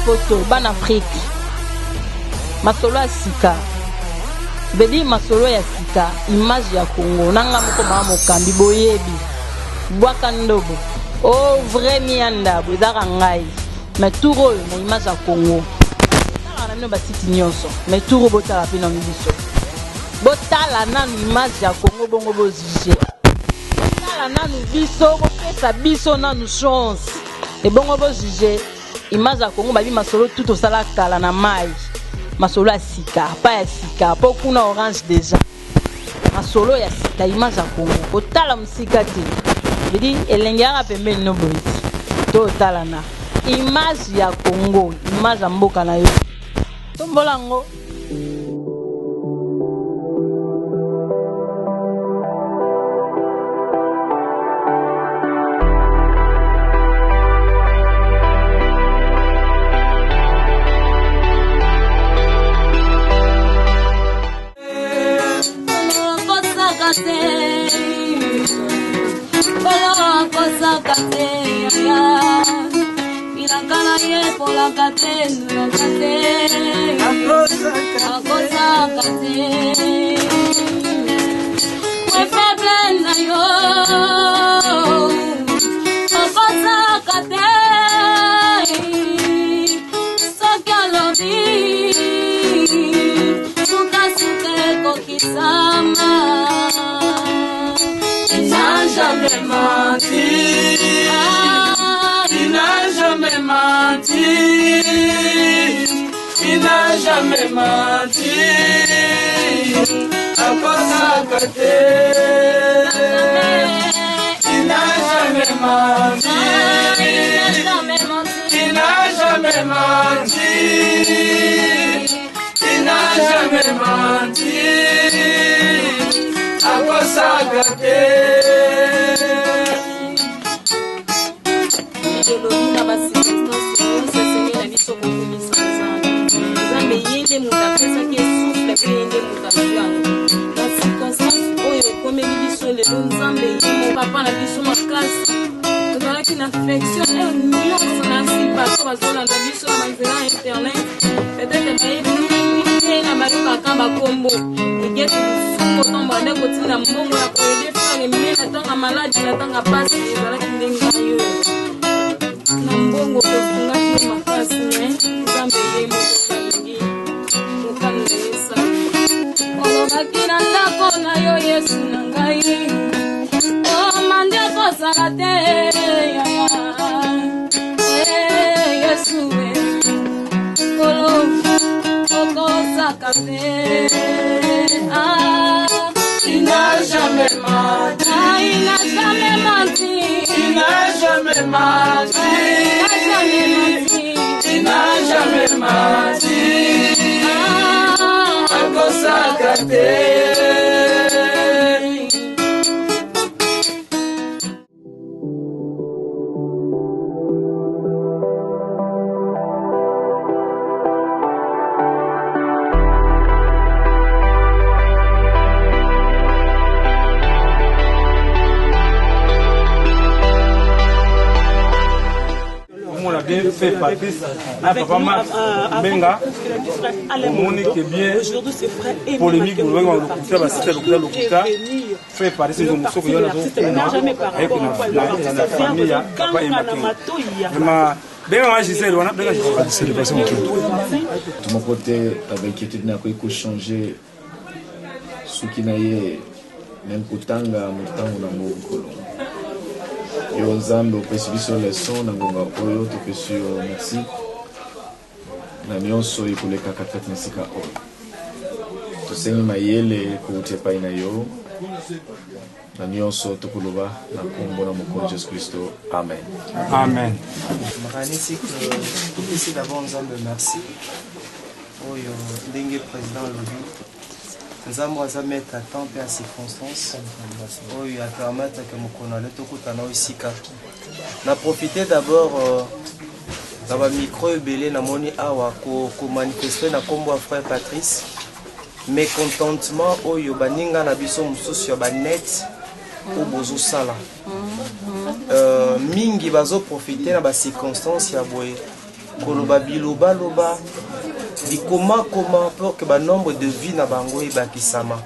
poto, bana Afrique, masolo ya sika, veut dire masolo ya sika, image ya Congo na nga moko mama mokambi boyebi bwaka ndobo o oh, vrai mianda bo ezaka ngai mais tour oyo na image ya Congo talaka na bino basiti nyonso mais tour oyo botala mpe nanu biso botala nanu image ya Congo bongo bojuge botala nanu biso bopesa biso nanu chance ebongo bojuge image ya Congo babi masolo tout tosala kala na mai masolo ya sika pa ya sika po kuna orange deja masolo ya sika image ya Congo kotala mosika te vedi elenge yaka pembeni no boye totalana image ya Congo image ya mboka na yo tombola yango. Il n'a jamais menti. Il n'a jamais menti. Il n'a jamais menti. Akosaka te. Il n'a jamais menti. Il n'a jamais menti. Il n'a jamais menti. Akosaka te. Elobi na ba circonstances nyonso esengeli na biso kokumisa Nzambe. Nzambe ye nde moto apesaki ye souffle mpe ye nde moto azwi yango. Na circonstance oyo ekomeli biso lelo, Nzambe ye moko papa na biso makasi. Tozalaki na affection heure nyonso na si bato bazolanda biso na banzela ya internet peut-être bayebi mingi te na bayokaka bakombo Huguette Lusungo ntango bande kotinda mbongo ya koyede frère Emile na ntango ya maladi na ntango ya pasi ezalaki nde ngai oyo na mbongo tosungaki ye makasi me Nzambe ye moko alingi mokano na ye esala olobaki na ndako na yo Yesu na ngai omandi okozala te yaya Eh, Yesu eh. Nkolo okosaka te Ah, Il n'a jamais menti. ah, il n'a jamais menti. Il n'a jamais menti. Il n'a jamais menti. Il n'a jamais menti. Ah, Akosaka te. Omona bien fait Patrice na papa Max Mbenga omoni ke bien polémique olobaki ba lokuta ba site lokuta lokuta fait Patrice nzo mosoko yo nazo kuma aye kuna na famille ya papa Emma King vraiment benga nga Gisèle wana benga Gisèle Célébration moke. Moto moko te na ba inquiétude na akoki ko changer suki na ye meme kotanga motango na ngo nkolo yo nzambe opesi biso leçon na ngonga oyo topesi yo merci na nyonso ekoleka katikati na esika oyo tosengi mayele kowuta epai na yo na nyonso tokoloba na nkombo na mokonzi yesu kristo amen amen Nakanisi que topesi d'abord Nzambe merci oyo ndenge président alobi Nzambe aza maître à temps mpe ya circonstance oyo a permettre que mokolo na lelo tokutana oyo esika na profite d'abord euh, na bamicro ebele namoni awa komanifeste na nkombo ya frère Patrice mécontentement oyo baninga na biso mosusu ya banet oyo bozosala euh, mingi bazoprofite na bacirconstance ya boye. koloba bilobaloba bikomakoma pour que banombre de vie na bango ebakisama.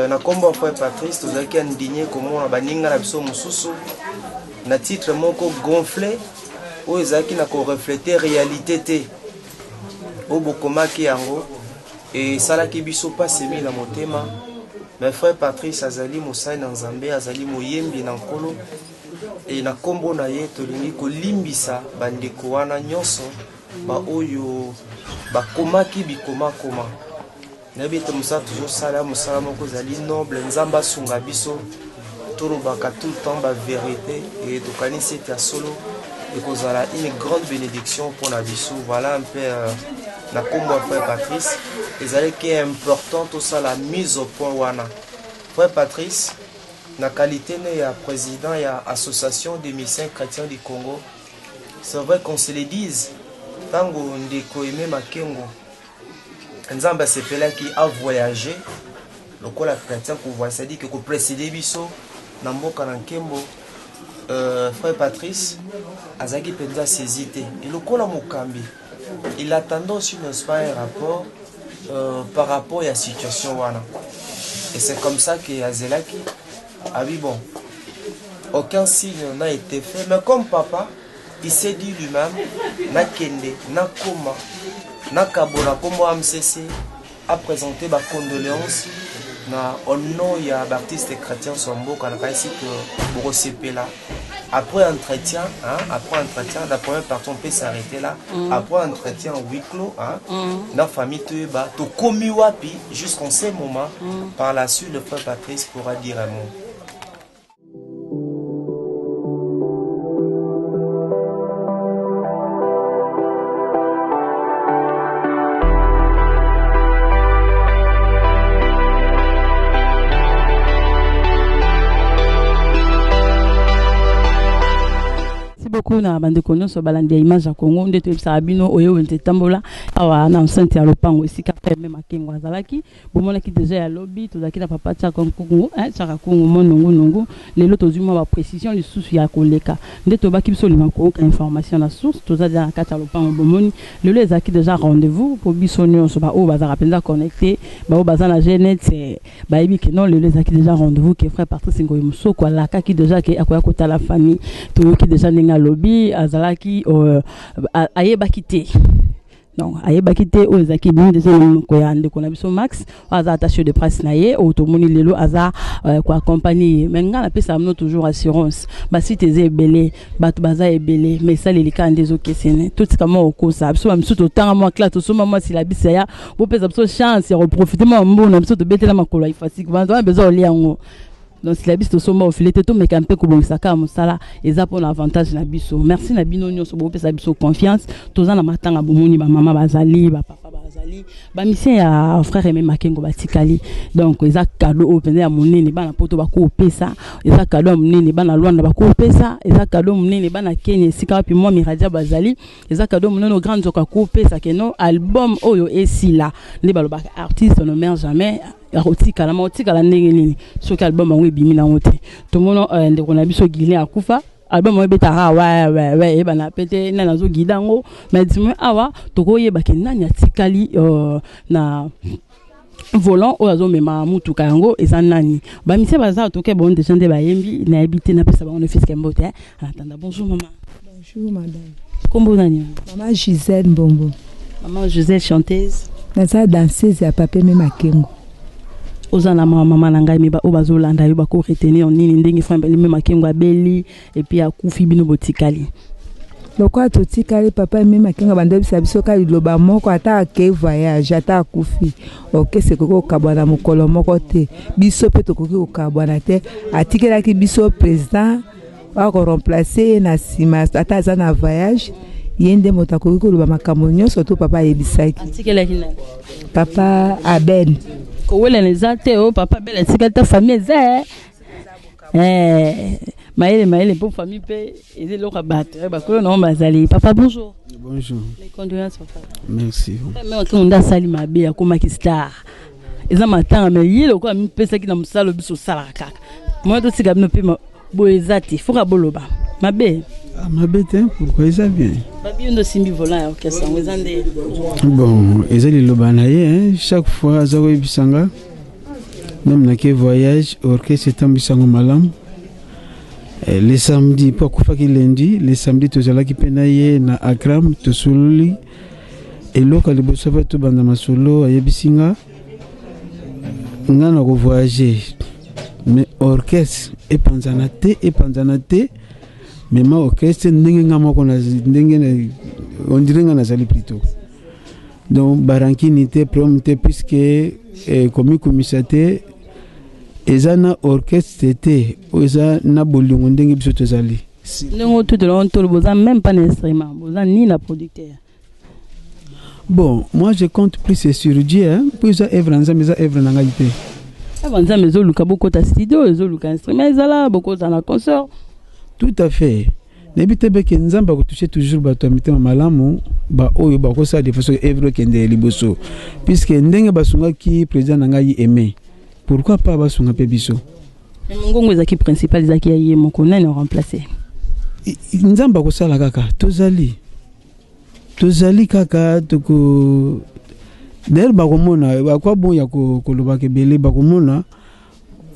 Na nkombo ya frère Patrice, tozalaki indigné komona baninga na biso mosusu na titre moko gonflé oyo ezalaki na korefléter réalité te. Oyo bokomaki yango esalaki biso mpasi mingi na motema. Mais frère Patrice azali mosali na Nzambe, azali moyembi na Nkolo, e na nkombo na ye tolingi kolimbisa bandeko wana nyonso baoyo bakomaki bikomakoma. Nayebi ete mosala tozosala, mosala moko ezali noble. Nzambe asunga biso tolobaka tout le temps bavérité, e tokanisi ete ya solo ekozala une grande bénédiction mpona biso. Voilà un peu na nkombo ya frère Patrice, ezalaki important tosala mise au point wana. Frère Patrice, na qualité ne ya président ya Association des musiciens chrétiens du Congo, c'est vrai qu'on se le dise, ntango ndeko Aimé Makengo, Nzambe asepelaki avoyage lokola chrétien, kovoyage, c'est-à-dire que koprécéder biso na mboka na nkembo, frère Patrice azalaki mpenza saisi te. E lokola mokambi, il attendait aussi, n'est-ce pas, un rapport par rapport ya situation wana. Et c'est comme ça que azelaki abi bon, aucun signe n'a été fait. Mais comme papa, il s'est dit lui-même: nakende, nakoma, nakabola nkombo ya MCC, a présenté bacondoléance na au nom ya baartiste chrétien so mboka. Nakanisi ke bokosepela après entretien, hein, après entretien, la première partie, on peut s'arrêter là. Après entretien huis clos, hein, na famille, toyeba tokomi wapi jusqu'en ce moment. Par la suite, le frère Patrice pourra dire un mot. Merci beaucoup na bandeko nyonso balandi ya Image ya Congo. Nde toyebisaka bino, oyo wenze etambola awa na enceinte ya lopango esika frère Makengo azalaki. Bomonaki déjà ya lobi, tozalaki na papa Tiaka Nkungu, Tiaka Kungu monongu nungu. Lelo tozwi mwa baprécision lisusu ya koleka nde tobaki biso olinga koyoka information na source. Toza déjà na kati ya lopango. Bomoni, lelo ezalaki déjà rendez-vous mpo biso nyonso baoyo bazalaka mpenza connecté, baoyo baza na gnet, bayebi ke non, lelo ezalaki déjà rendez-vous ke frère Patrice Ngoyi Mosoko alakaki déjà ke akoya kotala famille. Toyoki déjà ndenge alobi azalaki ayebaki te. Donc ayebaki te. Oyo ezalaki ebimi déjà na monoko ya ndeko na biso Max, oyo aza attaché de presse na ye, oyo tomoni lelo aza koaccompagne ye. Mais ngai napesaka bino toujours assurance: basite eza ebele, bato baza ebele, mais esaleli kaka nde ezokesene. Totika mwa kokosa biso. Bamisusu totanga mwa classe, tosomba mwa syllabus, ya bopesa biso chance ya koprofite mwa mbongo na biso, tobetela makolo ya ifasike banto wana besoin olia yango. Donc syllabus tosomba ofele te, tomeka mpe kobongisa kaka mosala, eza mpona avantage na biso. Merci na bino nyonso bopesa biso confiance. Toza na matanga, bomoni bamama bazali, bapapa bazali, bamusicien ya frère Aimé Makengo batikali. Donc eza cadeau oyo mpenza ya monene bana Poto bakopesa, eza cadeau ya monene bana Lwanda bakopesa, eza cadeau monene bana Kenya esika wapi mwa Miradia bazali, eza cadeau monene o grande nzoka akopesa keno album oyo esila. Nde balobaka artiste ne meurt jamais, akotikala ma otikala ndenge nini soki album yango ebimi nango te? Tomona ndeko na biso Guilin akufa, album yango ebetaka we eyebana pe te nani azoguide yango. Mais du moins awa tokoyeba ke nani atikali na volant oyo azomema mutuka yango eza nani. Bamusicien baza, toke bango déjà nde bayembi. Nayebi te, napesa bango nefiske mbote. En attendant, bonjour mama. Bonjour madame. Kombo nani? Mama Gisèle Mbombo. Mama Gisèle, chanteuse? Naza danseuse ya papa Aimé Makengo. Oza na mama na ngai, me oyo bazolanda yo bakoretenir nini ndenge frère Aimé Makengo abeli et puis akufi, bino botikali? Lokola totikali, papa Aimé Makengo bandebisa biso kaka liloba moko: ata akei voyage, ata akufi, orchestre ekoki kokabwana mokolo moko te, biso mpe tokoki kokabwana te. Atikelaki biso président akoremplace ye na nsima. Ata aza na voyage, ye nde moto akoki koloba makambo nyonso to papa ayebisaki. Atikelaki nani? Papa Abel. Kowelana eza te o papa Abel atikali ta famille eza mayele mayele mpo famille mpe eza eloko ya bato bakoyo nango bazali. Papa, bonjour. Bonjour. Mes condoléances, papa. Merci. Mais okengo nde asali mabe, akomaki star, eza matanga, mais ye lokola mipesaki na mosala, biso osalaka kaka moya, totika bino mpe boye eza te, foka boloba mabe. Ah, mabe te pourquoi eza bien babi yo nde osimbi volant ya orchestre yango eza nde bon eza liloba na ye hein. Chaque fois aza koyebisa nga meme nake voyage orchestre etambwisi yango malamu. Eh, le samedi mpo akufaki lundi, le samedi tozalaki mpe na ye na Akram, tosololi eloko ya liboso mpe tobanda masolo. Ayebisi nga nga na kovoyage mais orchestre epanzana te, epanzana te, mema orchestre ndenge nga moko ndenge on dirait nga nazali plutôt. Donc barankini te, problème te, puisque eh, komikumisa te, eza na orchestre te oyo eza na bolingo ndenge biso tozali. Ndenge otutela ntolo, boza même pas na instrument, boza ni na producteur. Bon, moi je compte plus sur Dieu, hein, po eza œuvre ya Nzambe, eza œuvre na ngai te. Œuvre Nzambe ezoluka bokota studio, ezoluka instrument, ezala bokozala na concert. Tout à fait. Nayebi te beke Nzambe akotouche toujours bato ya mitema malamu baoyo bakosala de façon œuvre ekende liboso, puisque ndenge basungaki président na ngai Aimé, pourquoi pas basunga mpe biso. Mais mongongo ezalaki principal, ezalaki ya ye moko, nani oremplace? Nzambe akosala kaka, tozali tozali kaka toko. D'ailleurs bakomona bakwa bon ya kolobaka ebele, bakomona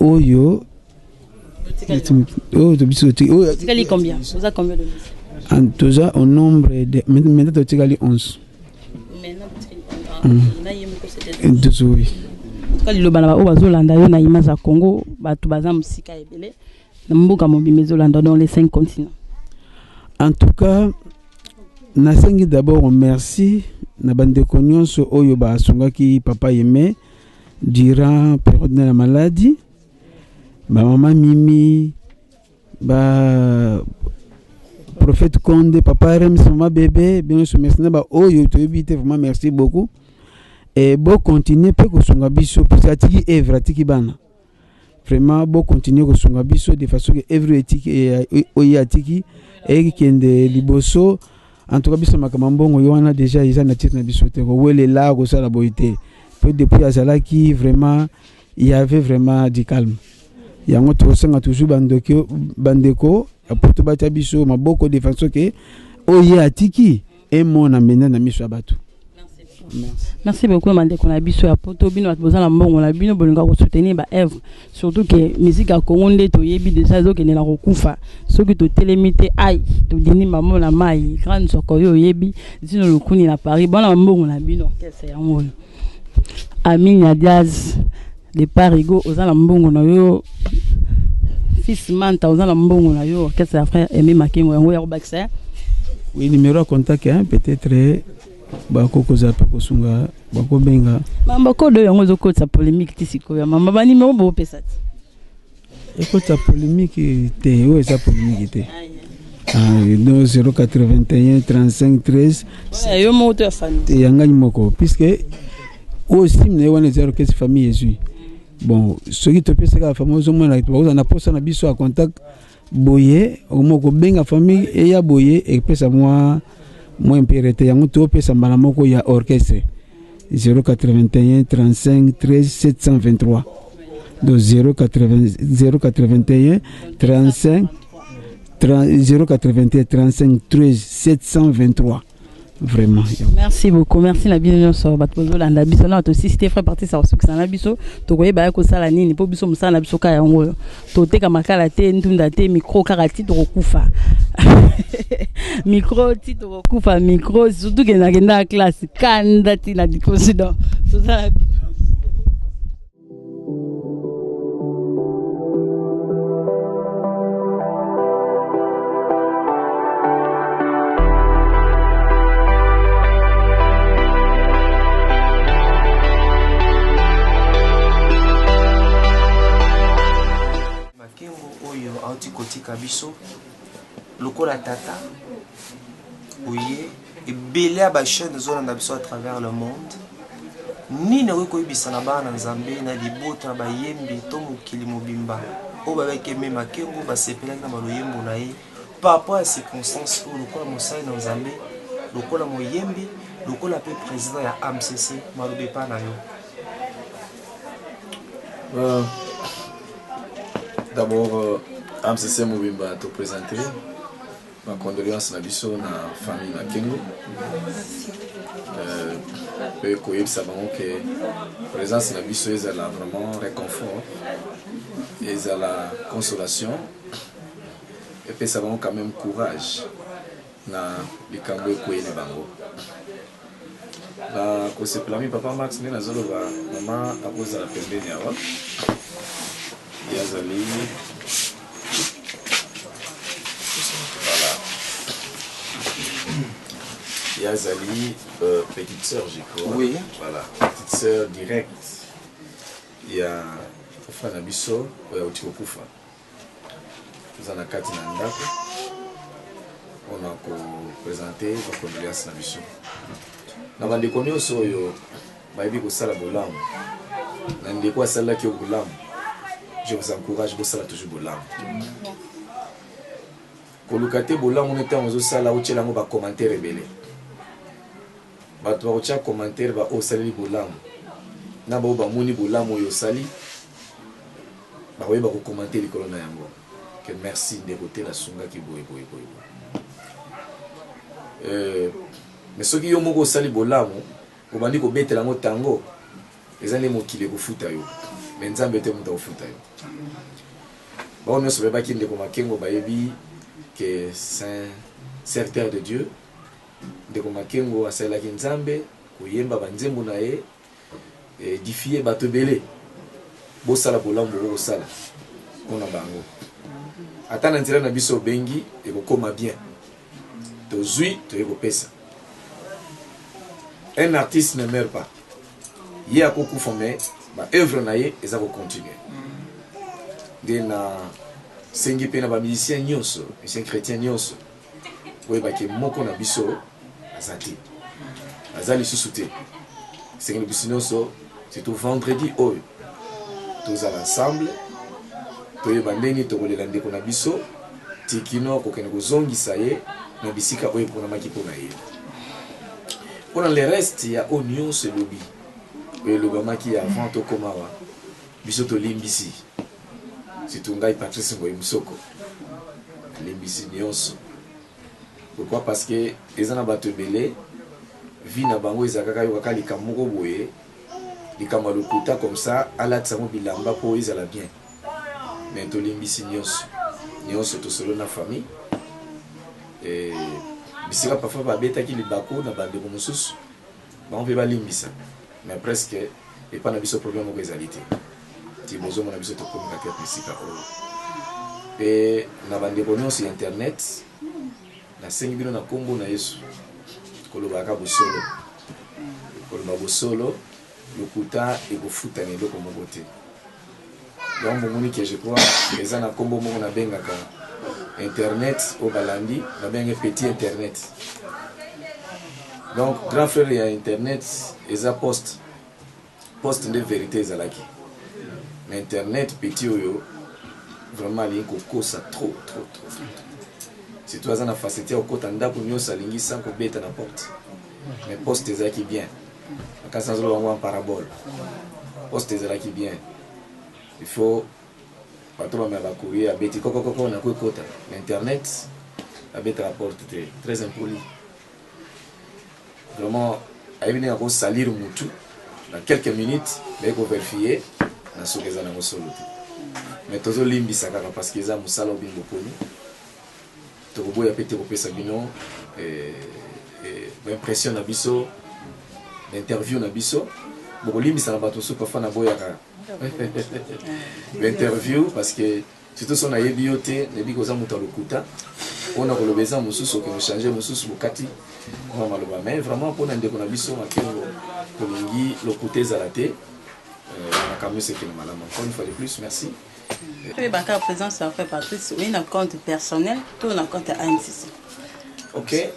oyo oyo biso Totikali combien? Oza combien de musiciens? Toza au nombre de maintenant totikali 11. Na ye moko, c'était 12, oui. En tout cas, liloba na baoyo bazolanda yo na image ya Congo, bato baza mosika ebele na mboka mobimba ezolanda dans les cinq continents. En tout cas nasengi d'abord merci na bandeko nyonso oyo basungaki papa Aimé durant période na ya maladie, bamama Mimi, ba prophète Konde, papa Rems, mama bébé, bino nyonso merci. Na baoyo toyebi te, vraiment merci beaucoup e bocontinue mpe kosunga biso, parce que atiki œuvre, atiki bana. Vraiment bocontinue kosunga biso de façon ke œuvre etiki oyo atiki ekende liboso. En tout cas biso makambo ya mbongo yo wana déjà eza na titre na biso te, kowelela kosala boye te, mpo depuis azalaki vraiment il y avait vraiment du calme. Yango tokosenga toujours bandoki, bandeko ya poto batia biso maboko de façon ke oyo ye atiki emona mena na miso ya bato. Merci beaucoup bandeko na biso ya poto. Bino bato boza na mbongo na bino, bolinga kosoutenir baœuvre, surtout ke musique ya Congo nde toyebi déjà ezokende na kokufa soki totelemi te. Ai todindi mamo na mai grande nzoko oyo oyebi zino lokuni na Paris, bona mbongo na bino, orchestre yango oyo. Aminia Diaz de Parigo, oza na mbongo na yo. Fils Manta, oza na mbongo na yo. Orchestre ya frère Aimé Makengo yango ya kobakisa. Oui, numéro ya contact, hein, peut-être bakokozala mpe kosunga, bakobenga. Mamba kode yango ezokotisa polémique ti sikoyo. Mamba banimero bopesa ti. Ekotisa polémique te, oyo eza polémique te. Ah, no 081 35 13. Yo moko to ya famille? Te, ya ngai moko, puisque oyo sim na ye wana eza orchestre famille ezwi. Bon, soki topesaka famille, ozomona bakozala na posa na biso ya contact boye, okomo kobenga famille eya boye, epesa mwa mwa impere te. Yango topesa mbala moko ya orchestre 081 35 13 723. Donc 080 081 35 30, 081 35 13 723, vraiment. Merci beaucoup, merci na bino nyonso bato bozolanda biso na tosisi te. Frère parti sakosukisa na biso, tokoyeba ya kosala nini mpo biso mosala na biso kaka yango oyo, toteka makala te, ndunda te, micro kaka ti tokokufa, micro ti tokokufa, micro surtout ke nakenda classe kanda ti na dikosi. Donc tozala bino. Makengo oyo auti kotika biso lokola tata oye, ebele ya bachaîne ezolanda biso à travers le monde, nini akoki koyebisa na bana na Nzambe, na libota, na bayembi to mokili mobimba oyo babaki Aimé Makengo, basepelaki na baloyembo na ye, par rapport ya circonstance oyo, lokola mosali na Nzambe, lokola moyembi, lokola mpe président ya AMCC, maloba epa na yo? D'abord, AMCC mobimba toprésente. Ba condoléances na biso na famille Makengo. Euh, pe koyebisa bango ke présence na biso ezala vraiment réconfort, ezala consolation, epesa bango quand même courage na likambo ekweyeli bango. Na kosepela mingi papa Max nde nazoloba mama akozala pembeni awa ye azali voilà ye azali euh, petite sœur je crois oui. voilà petite sœur directe ya frère na biso oyo auti kokufa toza na kati na ndako mpona kopresente bacondoléance na biso na bandeko nyonso oyo bayebi kosala bolamu na ndeko asalelaki yo bolamu je vous encourage bosala toujours bolamu koluka te bolamu no ntango ozosala otyela yango bacommentaire ebele bato bakotya commentaire baoyo osaleli bolamu na baoyo bamoni bolamu oyo osali bakoyeba kokomante likolo na yango ke merci ndeko te nasungaki boye boye boye boye euh, mais soki yo moko osali bolamu obandi kobetela yango tango eza nde mokili ekofuta yo me nzambe te moto akofuta yo bango nyonso bayebaki ndeko makengo bayebi ke saint serviteur de dieu ndeko makengo asalelaki nzambe koyemba banzembo na ye edifie bato ebele bosala bolamu boko kosala mpo na bango ata na nzela na biso obengi ekokoma bien tozwi toye kopesa un artiste ne meurt pas ye akokufa mais ba œuvre na ye eza kocontinue nde na sengi mpe na bamusicien nyonso musicien chrétien nyonso oyebake moko na biso aza te aza lisusu te esengeli biso nyonso surtout vendredi oyo tozala ensemble toyeba ndenge tokolela ndeko na biso tikino kokende kozongisa ye na bisika oyo eponamaki mpo na ye mpo na le reste ya oyo nyonso elobi oyo elobamaki avant tokoma awa biso tolimbisi surtout ngai patrice ngoyi musoko nalimbisi nyonso pourquoi parce que eza na bato ebele vie na bango eza kaka yo kaka likambo moko boye likambo ya lokuta comme ça alatisa yango bilamba mpo ezala bien mais tolimbisi nyonso nyonso tosolo na famille e, bisika parfois babetaki libaku na bandeko mosusu bango mpe balimbisa mais presque epai na biso problème moko ezali te ti bozomona biso tokomi kati ya esika oyo mpe na bandeko nyonso ya internet nasengi bino na nkombo na yesu kolobaka bosolo koloba bosolo lokuta ekofuta na eloko moko te donc bomoni ke je crois eza na nkombo moko nabengaka internet oyo balandi nabengaki petit internet donc grand frère ya internet eza poste poste nde verité ezalaki mais internet petit oyo vraiment alingi kokosa trop trop trop surtout aza na facilité ya kokota ndako nyonso alingi sans kobeta na porte mais poste ezalaki bien makasi nazoloba yango en parabole poste ezalaki bien il faut bato bamela bacourrier abeti kokokoko nakoki kota na internet abetaka porte te très impoli vraiment ayebi ndenge akosalir mutu na quelques minutes baye koverifie na soki eza nango solo te mais tozolimbisa kaka parce que eza mosala obini boponi tokoboya mpe te kopesa bino eh, eh, baimpression na biso interview na biso bokolimbisa na bato mosusu parfois naboyaka bainterview parce que surtout so nayebi yo te nayebi koza moto ya lokuta mpona koloba eza mosusu okende change mosusu bokati mwa maloba mais vraiment mpona ndeko na biso makengo tolingi lokuta ezala te euh, makambo nyonso ekende malamu encore une fois de plus merci toyebaka présence ya frère patrice oye na compte personnel to na compte ya amcc ok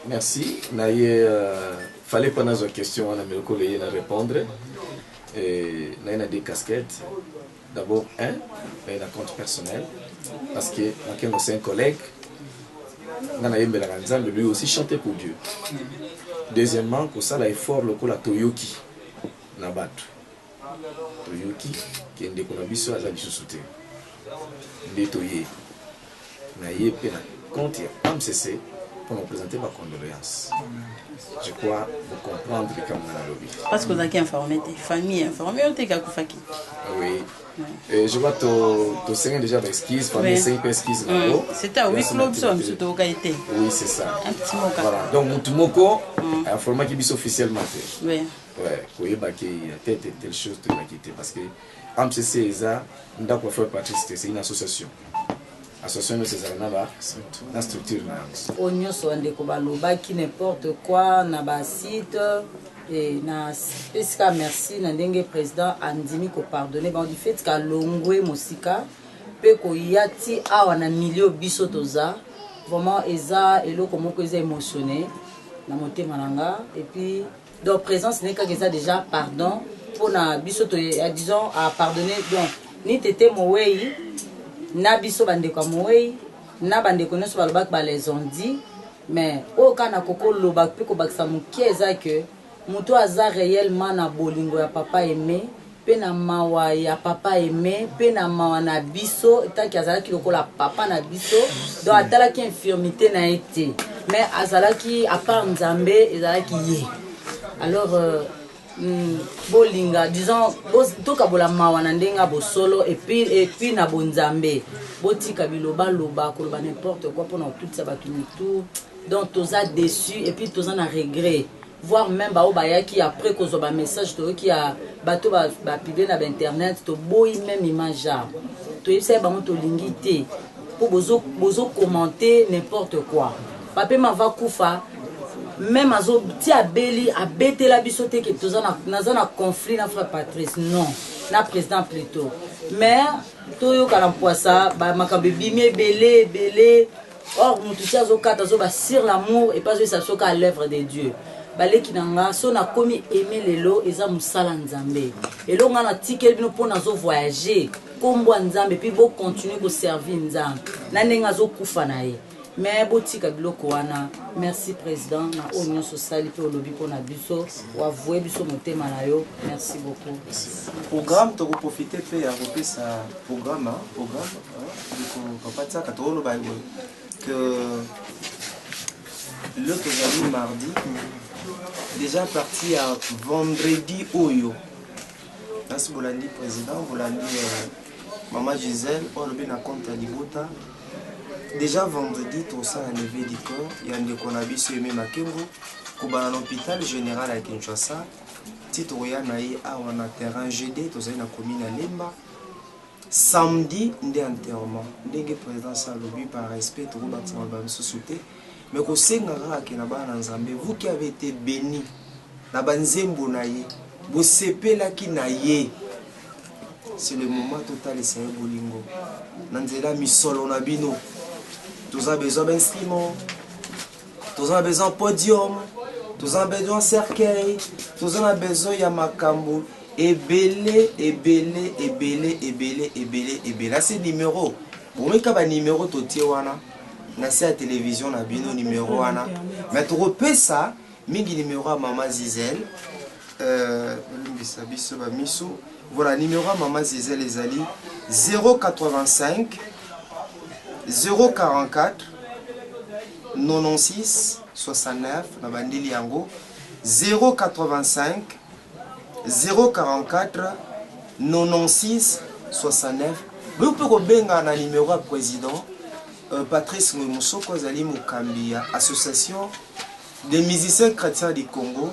merci na ye euh, fallait pas nazwa question wana mais lokola eye na répondre naye na deux casquettes D'abord, un, mais na compte personnel, parce que Makengo, c'est un collègue. Nana Nzambe, lui aussi chantait pour Dieu. Deuxièmement, kosala effort lokola toyoki na bato. Toyoki ke ndeko na biso aza lisusu te. Nde toye. Na ye pe na compte ya AMCC pour nous présenter ma condoléance. Je crois vous comprendre likambo nga nalobi. Parce que ozalaki informé te, famille informé yo te kakufaki. Oui. Et je vois to to senga déjà ba excuse, famille sengi pe excuse na ngo. C'était à huis clos biso biso toyoka te. Oui, c'est ça. Un petit mot kaka. Voilà. Donc mutu moko informaki biso officiellement te. Oui. Ouais, koyeba ke ya telle telle telle chose toyebaki te parce que AMCC eza ndako ya frère Patrice te, c'est une association. Association nyonso ezala na ba na structure na yango. Oyo nyonso bandeko balobaki n'importe quoi na ba site et na pesi kaka merci na ndenge président andimi ko pardonner bango du fait kalongwe mosika mpe koya ti awa na milieu biso toza vraiment eza eloko moko eza émotionné na motema na nga et puis donc présence ne kaka eza déjà pardon mpona biso to disons a pardonner donc ni tete mowei na biso bandeko ya mowei na bandeko nyonso balobaki ba les ont dit mais oyo kaka nakoki koloba mpe kobakisa moke eza ke moto aza réellement na bolingo ya papa aime mpe na mawa ya papa aime mpe na mawa na biso tanki azalaki lokola papa na biso donc atalaki infirmité na ye te mais azalaki à part nzambe ezalaki ye alors euh, bolinga disons tokabola mawa na ndenge ya bosolo epuis epuis na bonzambe botika bilobaloba koloba n'importe quoi mpona kotutisa bato mitu donc toza déçu epuis toza na regret voire même baoyo bayaki après kozwa bamessage toyoki ya bato bapublie na bainternet toboyi même image ya toyebisaki bango tolingi te mpo bozokommente n'importe quoi pape mava kufa même azo ti abeli abetela biso te ke toza naza na conflit na frère patrice non na président plutôt mais toyokana mpwasa makambo ebimi ebele ebele or motu ti azokata azoba sur l'amour epe azoyesa biso kaka l'œuvre de dieu baleki na nga so nakomi aime lelo eza mosala nzambe eloko nga natikeli bino mpo nazo voyage nkombo ya nzambe epuis bocontinue koservir nzambe na ndenge azokufa na ye mais botika biloko wana merci président na oyo nyonso osali mpe olobi mpo na biso oavoue biso motema na yo merci beaucoup programme tokoprofite mpe ya kopesa programme programme ndeko papa tiaka tokoloba que lelo tozali mardi déjà parti ya vendredi oyo nasi bolandi président bolandi euh, mama gisèle oyo alobi na compte ya libota déjà vendredi tosala leve du corps ya ndeko na biso eme makengo kobanda na hôpital général ya kinshasa ti tokoya na ye awa na terrain gd tozali na commune ya lemba Samedi nde enterrement ndenge president asi alobi par respect tokobakisa maloba misusu te mais kosenga kaka ke na bana na Nzambe vous qui avez été béni na ba nzembo na ye bosepelaki na ye c'est le moment totalisa ye bolingo na nzela misolo na bino toza besoin ba instrument toza na besoin podium toza na besoin cercueil toza na besoin ya makambo ebele ebele ebele ebele ebele ebele ase numero bomeka banimero totie wana na se ya televizio na bino numero wana me tokopesa mingi numero ya mama zizel euh, olimbisa biso bamiso voilà numero ya mama zizel ezali 085 044 96 69 na bandeli yango 085 044 96 69 boyoki mpe kobenga na numero ya président euh, patrice ngoi mosoko azali mokambi ya association des musiciens chrétiens du congo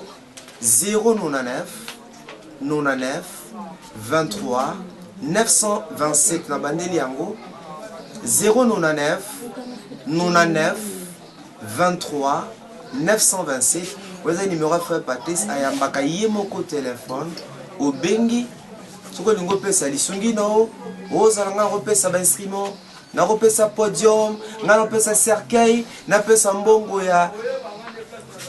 099 99 23 927 na bandeli yango 099 99 23 927 oyo eza numero ya frère patrice ayambaka ye moko telefone obengi soki olingi opesa lisungi na yo ozala ngai nakopesa bainstrument nakopesa podium ngai nakopesa cercueil napesa mbongo ya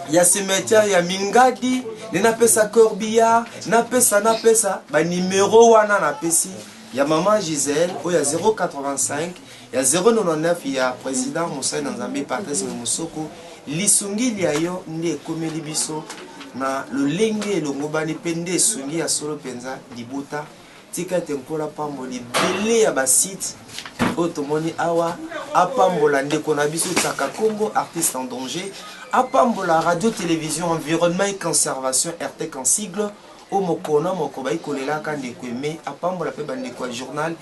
ya cimetière ya mingadi nde napesa corbillard napesa napesa banimero wana napesi ya mama gisele oyo ya 085 ya 099 ya president mosali na nzambe patrice mosoko lisungi lya yo nde ekomeli biso na lolenge elongobani mpe nde esungi ya solo mpenza libota tika ete nkolo apambola ebele ya basite oyo tomoni awa Apambola ndeko na biso Tsaka Kongo, artiste en danger. Apambola radio télévision environnement et conservation RTC en sigle. O mokolo na moko bayi kolelaka ndeko Aime. Apambola pe bandeko ya journal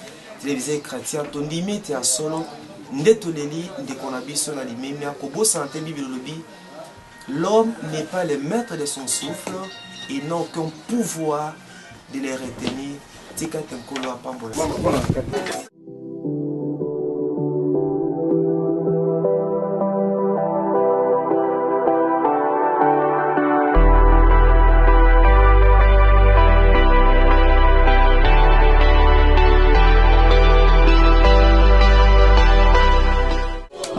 télévisé chrétien. Tondimi ete ya solo nde toleli ndeko na biso na limemia. Kobosana te Bible elobi l'homme n'est pas le maître de son souffle et n'a aucun pouvoir de le retenir. Tika ete Nkolo apambola.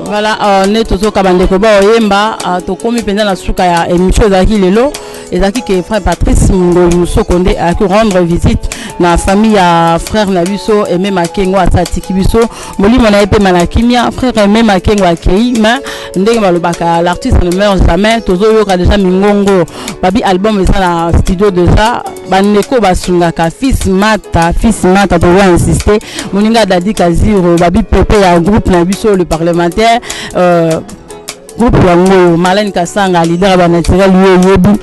Voilà, nde tozoka bandeko baoyemba, tokomi mpenza na suka ya émission ezalaki lelo. Ezalaki ke frère Patrice Mungoi Musoko nde ayaki rendre visite na famille ya frère na biso Aimé Makengo, asa atiki biso, molimo na ye pema na kimia. Frère Aimé Makengo akei, mais ndenge balobaka, l'artiste ne meurt jamais. Tozoyoka déjà mingongo babi album eza na studio déjà. Bandeko basungaka fils Mata, fils Mata, tozo insister moninga Dadi Kaziro babi pepe ya groupe na biso le parlementaire, groupe yango Marlène Kasanga leader ya ba naturel yo yebi,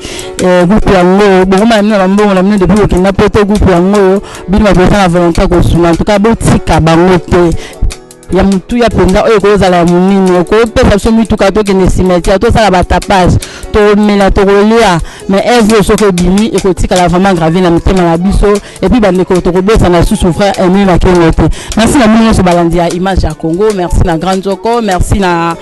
groupe yango bokoma na bino na bambongo na bino depuis kokenda poto. Groupe yango bino baboza na volonté kosunga, en tout cas botika bango te. Ya motuya mpenza oyo ekozala ya monene, okopesa biso mituka, tokende cimetière, tosala batapage, tomela, tokolia, mais œuvre soki ebimi ekotikala vraiment grave na mitema na biso. Et puis bandeko, tokobosana lisusu frère Aimé Makengo te. Merci na bino nyonso balandi ya Image ya Congo. Merci na Grand Joko, merci na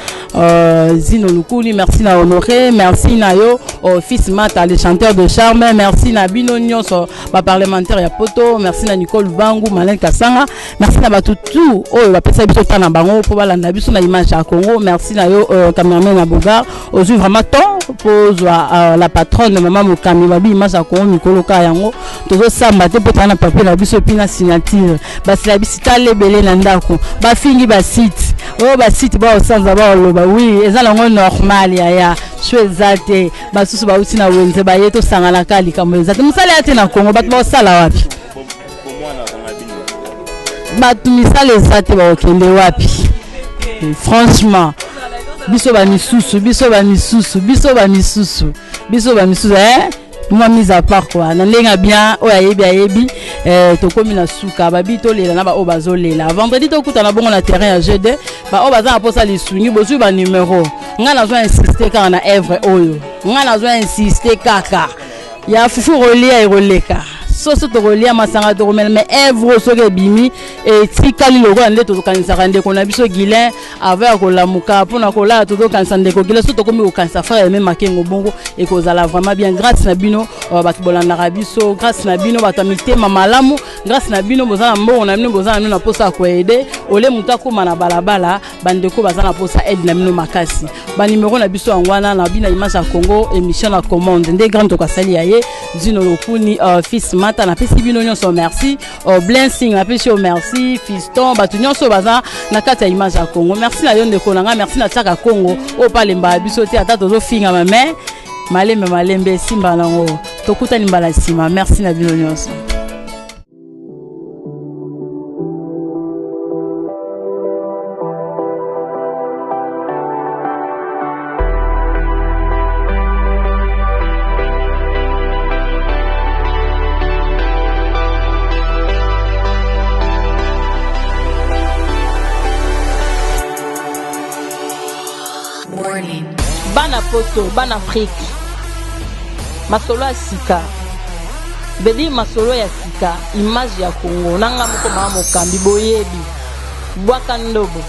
Zino Lukuli, merci na Honoré, merci na yo fils Mata le chanteur de charme, merci na bino nyonso ba parlementaire ya poto, merci na Nicole Lubangu, Malin Kasanga, merci na bato tout oyo bapesa biso temps na bango mpo balanda biso na Image ya Congo. Merci na yo cameraman na Bogar, ozwi vraiment temps mpo ozwa la patronne mama Mokami babi Image ya Congo mikolo kaka yango tozosamba te mpo toza na papier na biso epi na signature. Basila bisi tala ebele na ndako, bafingi basite oyo, basite baosanza baoloba oui, eza nango normal yaya so eza te. Basusu bauti na wenze baye tosanganaka, likambo eza te, mosala ya te na Congo. Bato baosala wapi? Bato misala eza te, bakokende wapi? Franchement, biso bamisusu, biso bamisusu, biso bamisusu, biso bamisusu, eh? Mwa mise à part quoi, na ndenge ya bien oyo ayebi ayebi. Tokomi na suka, babi tolela na baoyo bazolela. Vendredi tokutana bongo na terrain ya G2. Baoyo baza na mposa lisungi, bozwi banumero. Ngai nazo insiste kaka na œuvre oyo, ngai nazo insiste kaka ya fufu kolia ekoleka, soso tokolia, masanga tokomela, mais œuvre soki ebimi etikali lokola nde tokokanisaka ndeko na biso Guilin avant ya kolamuka mpona kolala. Tozokanisa ndeko Guilin, so tokomi kokanisa frère Aimé Makengo, bongo ekozala vraiment bien. Grâce na bino bato bolandaka biso, grâce na bino bato ya mitema malamu, grâce na bino boza na mbongo na bino, boza na bino na mposa ya koaider ole moto akóma na balabala. Bandeko baza na mposa aide na bino makasi, banimero na biso yango wana na bina Image ya Congo, émission na commande nde grand tokasali ya ye Zino Lokuni, fils Mata, napesi bino nyonso merci. Blessing, napesi yo merci. Fiston, bato nyonso baza na kati ya Image ya Congo, merci na yo ndeko na ngai, merci na Tiaka Congo oyo palembaka biso te ata tozofingama, mais malembe malembe esimba nango. Tokutani mbala nsima, merci na bino nyonso. Bana poto, bana Afrique, masolo ya sika vedi masolo ya sika Image ya Congo na nga moko mama Mokambi boyebi bwaka ndobo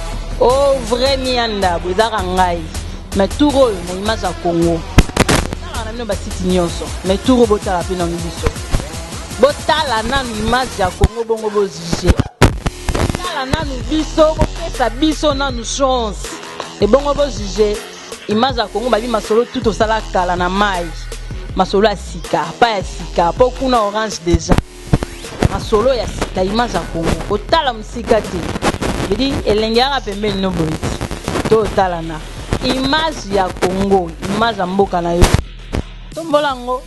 o vrai miandabo ezaka ngai, mais tour oyo na Image ya Congo talaka na bino basiti nyonso, mais tour oyo botala mpe nanu biso, botala nanu Image ya Congo, bongo bojuge. Botala nanu biso, bopesa biso nanu chance, ebongo bojuge. Image ya Congo babi masolo tu tosala kala na mai, masolo ya sika pa ya sika mpo kuna orange déjà masolo ya sika. Image ya Congo, kotala mosika te, vedi elenge yaka pembeni no boye ti totalana. Image ya Congo, image ya mboka na yo, tombola yango.